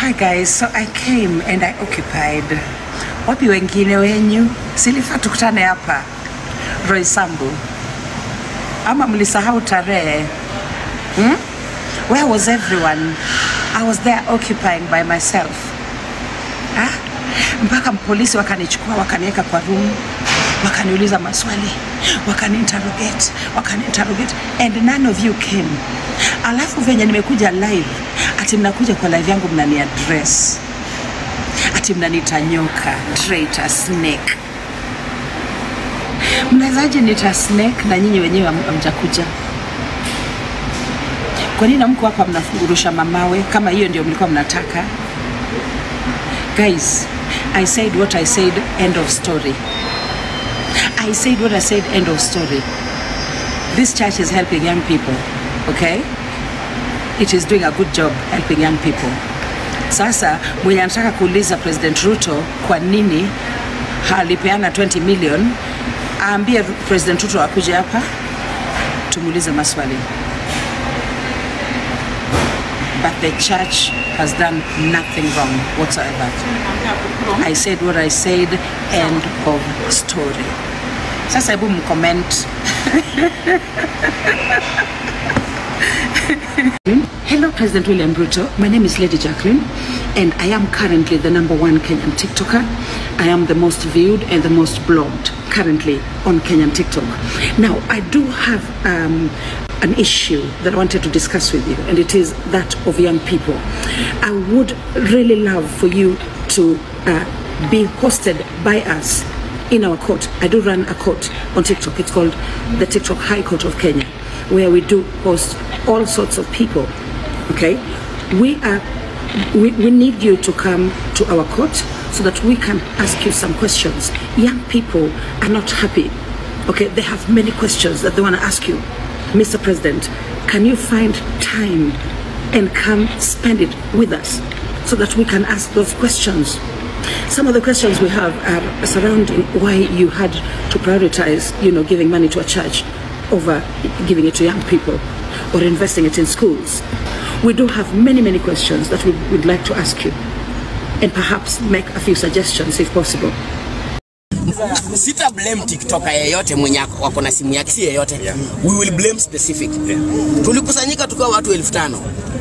Hi guys, so I came and I occupied. Wapi wengine wenyu? Silifaa tukutane hapa Roysambu. Ama mlisahau tarehe? Where was everyone? I was there occupying by myself. Ah? Mpaka polisi wakanichukua, wakaniweka kwa room, wakaniuliza maswali, wakani interrogate and none of you came. Alafu venye nimekuja live, ati mnakuja kwa live yangu mnani address. Ati mnaniita nyoka, traitor, snake. Mnawezaje niita snake na nyinyi wenyewe hamjakuja? Kwa nini mko hapa mnafungurusha mamawe kama hiyo ndio mlikuwa mnataka? Guys, I said what I said, end of story. I said what I said, end of story. This church is helping young people, okay? It is doing a good job helping young people. Sasa mwenye anataka kuuliza President Ruto kwa nini alipeana 20 million, aambie President Ruto akuje hapa tumuulize maswali. But the church has done nothing wrong whatsoever. I said what I said, end of story. Sasa hebu mcomment. Hello, President William Ruto. My name is Lady Jacqueline, and I am currently the #1 Kenyan TikToker. I am the most viewed and the most blogged currently on Kenyan TikTok. Now, I do have an issue that I wanted to discuss with you, and it is that of young people. I would really love for you to be hosted by us in our court. I do run a court on TikTok. It's called the TikTok High Court of Kenya, where we do host all sorts of people. Okay, we need you to come to our court so that we can ask you some questions. Young people are not happy. Okay, they have many questions that they want to ask you. Mr. President, can you find time and come spend it with us so that we can ask those questions? Some of the questions we have are surrounding why you had to prioritize giving money to a church over giving it to young people or investing it in schools. We do have many, many questions that we would like to ask you and perhaps make a few suggestions if possible. Sita blame TikToker yeyote mwenye wako na simu yake, si yeyote. We will blame specific. Tulikusanyika tukiwa watu 5,000.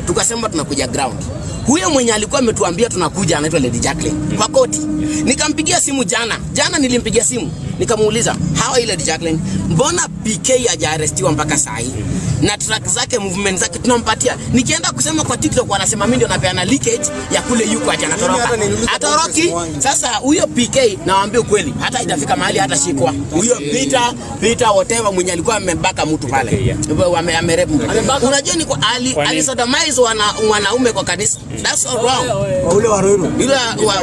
Tukasema tunakuja ground. Huyo mwenye alikuwa ametuambia tunakuja anaitwa Lady Jacqueline kwa koti. Nikampigia simu jana. Jana nilimpigia simu. Nikamuuliza, "How are you, Lady Jacqueline? Mbona PK hajaarestiwa mpaka saa hii? Na track zake, movement zake tunampatia. Nikienda kusema kwa TikTok wanasema mimi ndio napeana leakage ya kule yuko ati anatoroka. Atoroki." Sasa huyo PK, nawaambia ukweli, hata itafika mahali hata shikwa. Huyo Peter, Peter whatever mwenye alikuwa amebaka mtu pale. Wame amerape mtu. Unajua ni kwa ali sodomize wanaume kwa kanisa. That's all wrong. Ule wa Ruiru. Yule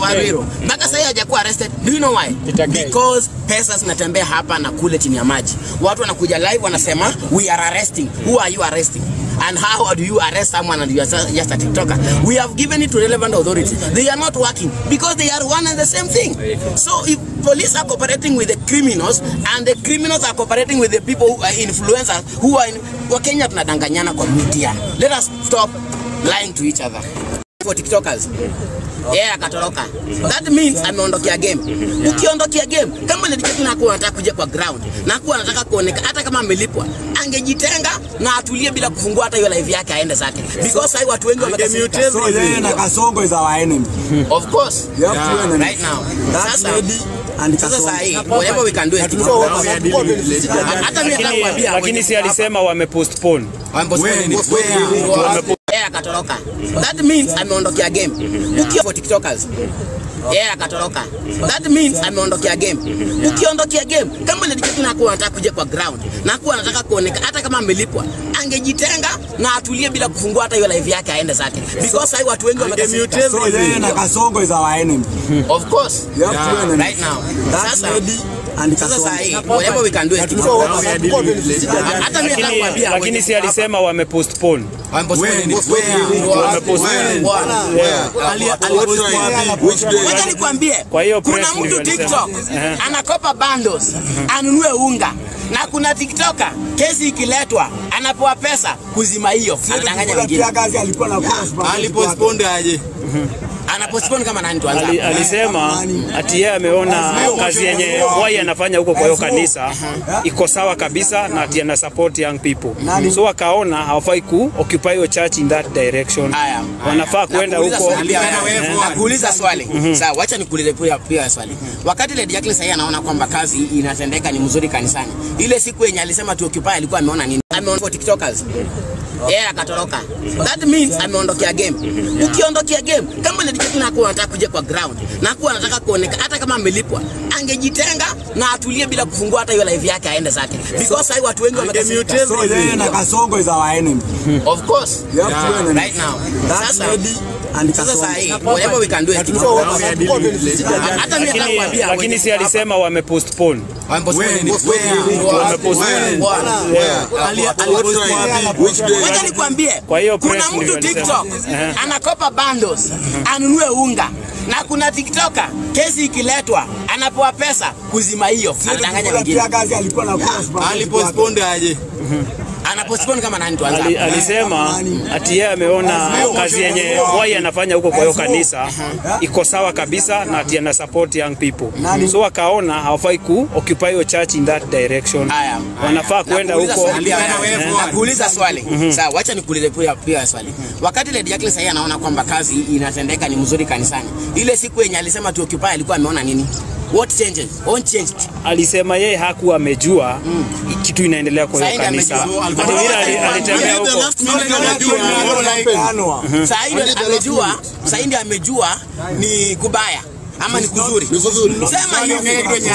wa Ruiru. Mpaka sasa hajakuwa arrested. Do you know why? Because pesa zinatembea hapa na kule chini ya maji. Watu wanakuja live wanasema, "We are arresting." Who are you arresting? And how do you arrest someone and you are just a TikToker? We have given it to relevant authorities. They are not working because they are one and the same thing. So if police are cooperating with the criminals and the criminals are cooperating with the people who are influencers who are in, Wakenya tunadanganyana kwa media. Let us stop lying to each other. For TikTokers, yeye akatoroka. That means ameondokea game. Ukiondokea game, kama Lady Jacqueline hakuwa anataka kuja kwa ground na hakuwa anataka kuonekana, hata kama amelipwa, angejitenga na atulie bila kufungua hata hiyo live yake, aende zake. Because sasa watu wengi wamekasirika. So yeye na Kasongo is our enemy. Of course. You have two enemies. Right now. That Sasa lady and sasa Kasongo. saa hii whatever we can do is hata mimi nataka kuambia Lakini si alisema wamepostpone? When? Where? Yeye akatoroka. That means ameondokea game. Ukiwa for TikTokers. Yeye akatoroka. That means ameondokea game. Ukiondokea game, kama Lady Jacqueline hakuwa anataka kuja kwa ground na hakuwa anataka kuonekana, hata kama amelipwa, angejitenga na atulie bila kufungua hata hiyo live yake, aende zake. Because sasa watu wengi wamekasirika. So yeye na Kasongo is our enemy. Of course. You have two enemies. Right now. That Sasa lady and sasa Kasongo. saa hii whatever we can do is hata mimi nataka kuambia Lakini si alisema wamepostpone? When? Where? Wacha nikwambie, Kwa hiyo kuna press mtu ndio alisema. TikTok anakopa bundles anunue unga, na kuna TikToker kesi ikiletwa anapewa pesa kuzima hiyo, anadanganya wengine. Kazi alikuwa na Alipostpone aje? Ana postpone kama nani tuanze? Alisema ati yeye ameona kazi yenye Mwai anafanya huko kwa hiyo kanisa iko sawa kabisa na ati ana support young people. So akaona hawafai ku occupy your church in that direction. Wanafaa kwenda huko. Nakuuliza swali. Sawa, wacha nikuulize pia swali. Wakati Lady Jacqueline sasa anaona kwamba kazi inatendeka ni mzuri kanisani, ile siku yenye alisema tu occupy alikuwa ameona nini? Ameona TikTokers. Yeye akatoroka. That means ameondokea game. Ukiondokea game, kama Lady Jacqueline hakuwa anataka kuja kwa ground na hakuwa anataka kuonekana, hata kama amelipwa, angejitenga na atulie bila kufungua hata hiyo live yake aende zake. Because sasa watu wengi wamekasirika. So yeye na Kasongo is our enemy. Of course. Right now. Sasa sasa hii whatever we can do is hata mimi nakwambia, lakini si alisema wamepostpone. Wacha nikwambie, kuna mtu TikTok anakopa bundles anunue unga, na kuna TikToker kesi ikiletwa anapewa pesa kuzima hiyo, anadanganya wengine. Alipostpone aje? Anapostpone kama nani tuanze? Alisema ati yeye ameona kazi yenye Mwai anafanya huko kwa hiyo kanisa iko sawa kabisa na ati ana support young people. So akaona hawafai ku occupy your church in that direction. Wanafaa kwenda huko. Nakuuliza swali. Sawa, wacha nikuulize pia swali. Wakati Lady Jacqueline sasa anaona kwamba kazi inatendeka ni mzuri kanisani, ile siku yenye alisema tu occupy alikuwa ameona nini? What changes? What changed? Alisema yeye hakuwa amejua kitu inaendelea kwa hiyo kanisa. Alitembea huko. Sasa ndio amejua ni kubaya ama ni kuzuri.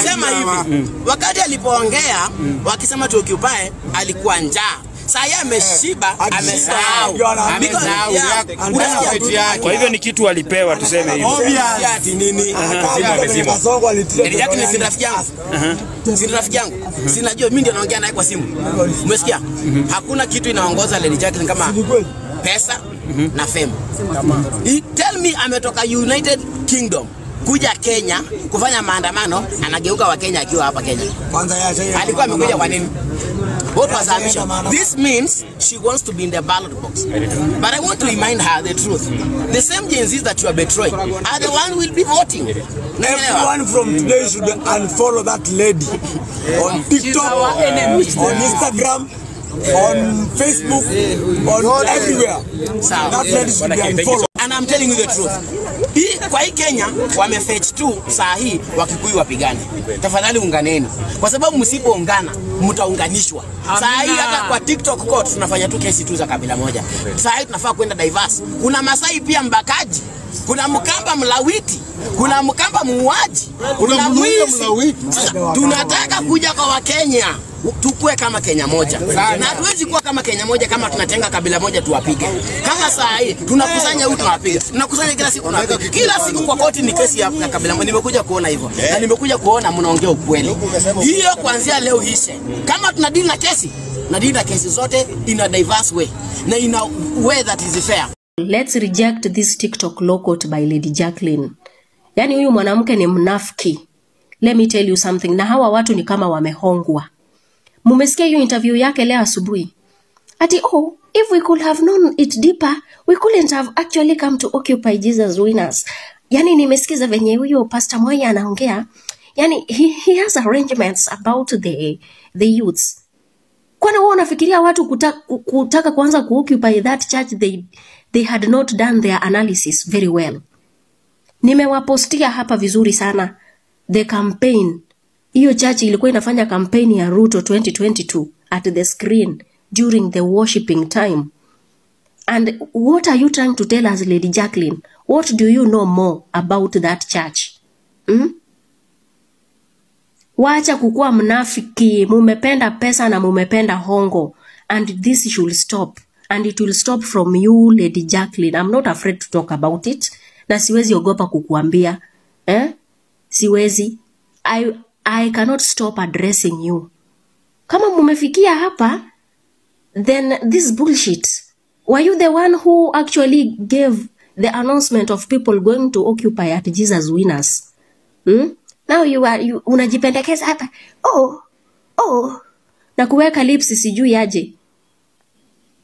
Sema hivi. Wakati alipoongea wakisema tu occupy alikuwa njaa. Sasa ameshiba, amesahau. Kwa hivyo ni kitu alipewa, tuseme hivyo. Obvious nini? Lady si rafiki yangu. Si rafiki yangu. Sinajua mimi ndio naongea naye kwa simu. Umesikia? Hakuna kitu inaongoza Lady Jacqueline kama pesa na fame. Tell me ametoka United Kingdom kuja Kenya kufanya maandamano, anageuka wa Kenya akiwa hapa Kenya. Alikuwa amekuja kwa nini? What was her mission? This means she wants to be in the ballot box. But I want to remind her the truth. The same Gen Zs that you are betraying are the one who will be voting. Everyone from today should unfollow that lady on TikTok, on Instagram, on Facebook, on everywhere. That lady should be unfollowed. And I'm telling you the truth. Kwa hii Kenya wamefetch tu saa hii Wakikuyu wapigane. Tafadhali unganeni. Kwa sababu msipoungana mtaunganishwa. Saa hii hata kwa TikTok court tunafanya tu kesi tu za kabila moja. Saa hii tunafaa kwenda diverse. Kuna Masai pia mbakaji, kuna Mkamba mlawiti, kuna Mkamba muuaji, kuna mwizi. Tunataka kuja kwa Wakenya tukue kama Kenya moja. Na hatuwezi kuwa kama Kenya moja kama tunatenga kabila moja tuwapige. Kama saa hii tunakusanya huyu tunawapiga. Tunakusanya kila siku tunawapiga. Kila siku kwa koti ni kesi ya kabila moja. Nimekuja kuona hivyo. Na nimekuja kuona mnaongea ukweli. Hiyo kuanzia leo hishe. Kama tunadili na kesi, tunadili na kesi zote in a diverse way. Na in a way that is fair. Let's reject this TikTok law court by Lady Jacqueline. Yaani huyu mwanamke ni mnafiki. Let me tell you something. Na hawa watu ni kama wamehongwa. Mumesikia hiyo interview yake leo asubuhi. Ati, oh, if we could have known it deeper, we couldn't have actually come to occupy Jesus Winners. Yani nimesikiza venye huyo Pastor Mwai anaongea. Yani he has arrangements about the youths. Kwani wao wanafikiria watu kutaka kuanza kuoccupy that church, they had not done their analysis very well. Nimewapostia hapa vizuri sana the campaign. Hiyo church ilikuwa inafanya campaign ya Ruto 2022 at the screen during the worshiping time. And what are you trying to tell us, Lady Jacqueline? What do you know more about that church? Wacha kukua mnafiki, mumependa pesa na mumependa hongo. And this should stop. And it will stop from you, Lady Jacqueline. I'm not afraid to talk about it. Na siwezi ogopa kukuambia. Eh? Siwezi. I cannot stop addressing you. Kama mumefikia hapa, then this bullshit. Were you the one who actually gave the announcement of people going to occupy at Jesus Winners? Now you are unajipendekeza hapa. Oh, oh. Na kuweka lips sijui aje.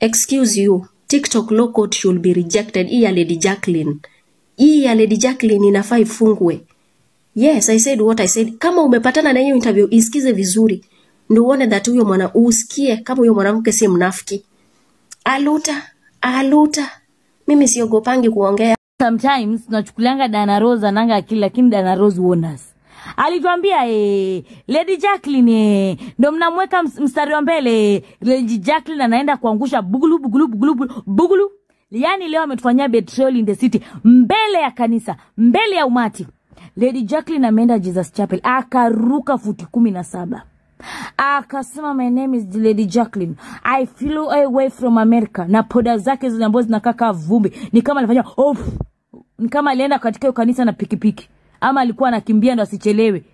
Excuse you. TikTok law court should be rejected. Iya Lady Jacqueline. Hii ya Lady Jacqueline inafaa ifungwe. Yes, I said what I said. Kama umepatana na hiyo interview, isikize vizuri. Ndio uone that huyo mwana, usikie kama huyo mwanamke si mnafiki. Aluta, aluta. Mimi siogopangi kuongea. Sometimes tunachukulianga Dana Rose ananga akili, lakini Dana Rose warn us. Alituambia Lady Jacqueline ndo mnamweka mstari wa mbele. Lady Jacqueline anaenda kuangusha bugulu bugulu bugulu bugulu. Yaani leo ametufanyia betrayal in the city, mbele ya kanisa, mbele ya umati. Lady Jacqueline ameenda Jesus Chapel, akaruka futi 17. Akasema my name is Lady Jacqueline, I flew away from America. Na poda zake zile ambazo zinakaa vumbi, ni kama alifanya off, ni kama alienda katika kanisa na pikipiki, ama alikuwa anakimbia ndo asichelewe.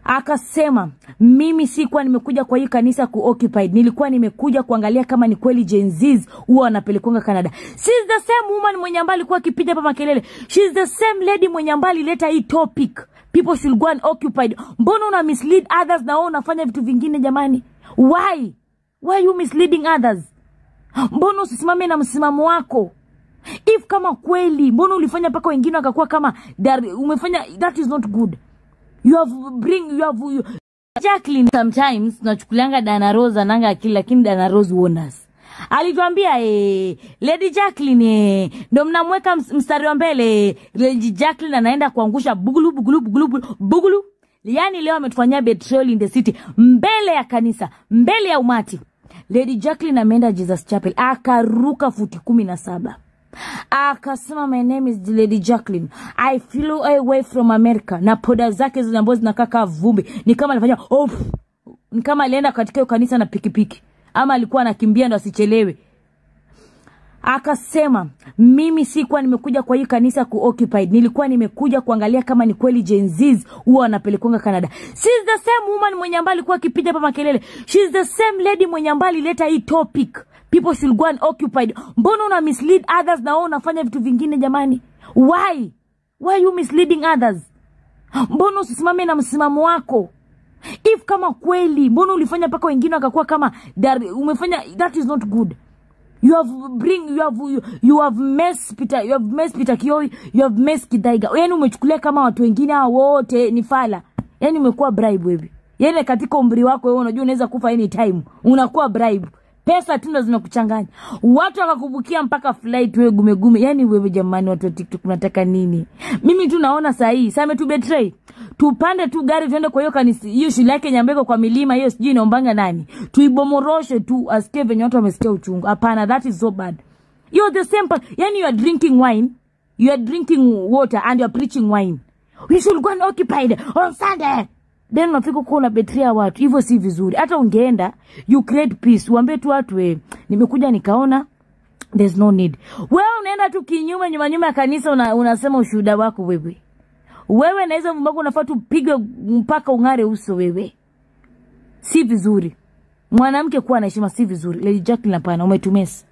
Akasema mimi sikuwa nimekuja kwa hii kanisa ku occupied, nilikuwa nimekuja kuangalia kama ni kweli Gen Zs huwa wanapelekwanga Canada. She's the same woman mwenye ambaye alikuwa akipiga hapa makelele. She's the same lady mwenye ambaye alileta hii topic. People should go and occupied. Mbona una mislead others na wewe unafanya vitu vingine jamani? Why? Why you misleading others? Mbona usisimame na msimamo wako? If kama kweli, mbona ulifanya paka wengine wakakuwa kama umefanya, that is not good. You have bring, you have you. Jacqueline sometimes tunachukulianga Dana Rose ananga akili, lakini Dana Rose warn us. Alituambia Lady Jacqueline ndo mnamweka mstari wa mbele. Lady Jacqueline anaenda kuangusha bugulu bugulu bugulu bugulu. Yaani leo ametufanyia betrayal in the city, mbele ya kanisa, mbele ya umati. Lady Jacqueline ameenda Jesus Chapel, akaruka futi 17. Akasema my name is Lady Jacqueline, I flew away from America. Na poda zake zile ambazo zinakaa vumbi, ni kama alifanya off, ni kama alienda katika kanisa na pikipiki, ama alikuwa anakimbia ndo asichelewe. Akasema mimi sikuwa nimekuja kwa hii kanisa ku occupied, nilikuwa nimekuja kuangalia kama ni kweli Gen Zs huwa wanapelekwanga Canada. She's the same woman mwenye ambaye alikuwa akipiga hapa makelele. She's the same lady mwenye ambaye alileta hii topic. People should go and occupied. Mbona una mislead others na wewe unafanya vitu vingine jamani? Why? Why you misleading others? Mbona usisimame na msimamo wako? If kama kweli, mbona ulifanya paka wengine wakakuwa kama umefanya, that is not good. You have bring, you have you, you have mess Peter, you have mess Peter Kioi, you have mess Kidaiga. Yaani umechukulia kama watu wengine hao wote ni fala. Yaani umekuwa bribe wewe. Yaani katika umri wako wewe unajua unaweza kufa anytime. Unakuwa bribe. Pesa tu ndo zinakuchanganya. Watu wakakubukia mpaka flight wewe gume gume. Yaani wewe jamani, watu wa TikTok mnataka nini? Mimi tu naona saa hii, sasa tu betray. Tupande tu gari tuende kwa hiyo kanisa, hiyo shule yake Nyambeko kwa milima hiyo sijui inaombanga nani. Tuibomoroshe tu asikie venye watu wamesikia uchungu. Hapana, that is so bad. You're the same person. Yaani you are drinking wine, you are drinking water and you are preaching wine. We should go and occupied on Sunday. Then unafika huko unabetray watu. Hivyo si vizuri. Hata ungeenda you create peace. Uambie tu watu nimekuja nikaona there's no need. Wewe unaenda tu kinyume nyuma nyuma ya kanisa unasema ushuhuda wako wewe. Wewe na hizo mbako unafaa tu pigwe mpaka ungare uso wewe. Si vizuri. Mwanamke kuwa na heshima si vizuri. Lady Jacqueline hapana, umetumesi.